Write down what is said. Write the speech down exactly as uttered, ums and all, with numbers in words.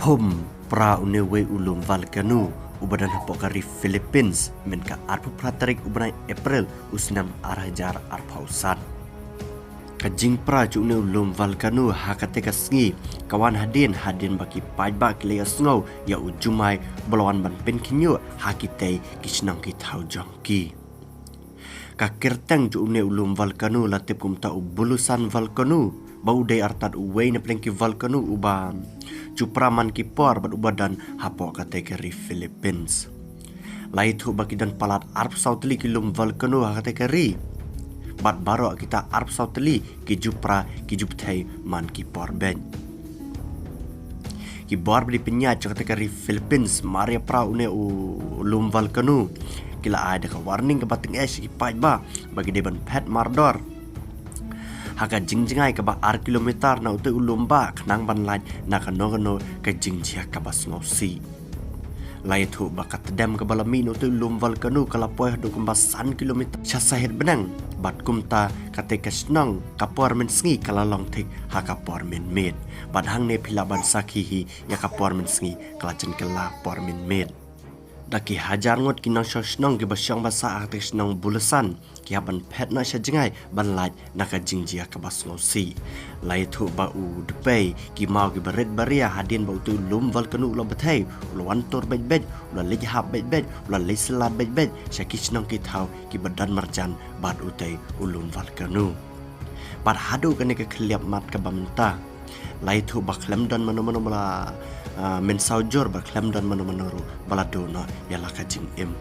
Hum pra une wei u lum volcano uba don hapoh ka ri Philippines, mynta ka arphew phra tarik u bnai April u snem ar hajar arphew san. Ka jingpra jong une u lum volcano ha kata ka sngi ka wan hadien, hadien ba ki paidbah ki la ïohsngew ïa u jumai ba la wan ban pynkhynñiuh ha kitei ki shnong ki thaw jong ki. Ka kyrteng jong une u lum volcano la tip kum uta u Bulusan volcano, ba u dei artat uwei na pdeng ki volcano uba ju pra man ki por bad uba don hapoh kata ka ri Philippines. La ïathuh ba ki don palat arphew saw tylli ki lum volcano ha kata ka ri, bad baroh kita arphew saw tylli ki ju pra, ki ju bthei man ki por beit. Ki bor ba dei pynïaid jong kata ka ri Philippines mar ïa pra une u lum volcano ki la ai da ka warning kaba tyngeh sha ki paidbah ba ki dei ban phet mardor ha ka jingjngai kaba ar kilometer na utei u lum ba khnang ban lait na kano kano ka jingjia kaba sngewsih. La ïathuh ba ka tdem kaba la mih na utei u lum volcano ka la poi haduh kumba san kilometer sha sahit bneng, bad kumta katei ka shnong ka por mynsngi ka la long thik ha ka por mynmiet. Bad hangne phi lah ban sakhi hi ïa ka por mynsngi ka la jan kylla por mynmiet. Da ki hajar ngut ki nongshong shnong kiba shong ba sah ha katei ka shnong Bulusan ki hap ban phet noh sha jngai ban lait na ka jingjia kaba sngewsih. La ïathuh ba u dpei ki maw kiba rit ba ria hadien ba utei u lum volcano u la bthei, u la wan tur beit beit, u la leit hap beit beit, u la leit slat beit beit sha ki shnong ki thaw kiba don marjan bad utei u lum volcano. Bad haduh kane ka khlieh mat kaba mynta la ïathuh ba khlem don mano mano ba la, ah, mynsaw jur, ba khlem don mano mano ruh ba la duh noh ïa la ka jingim.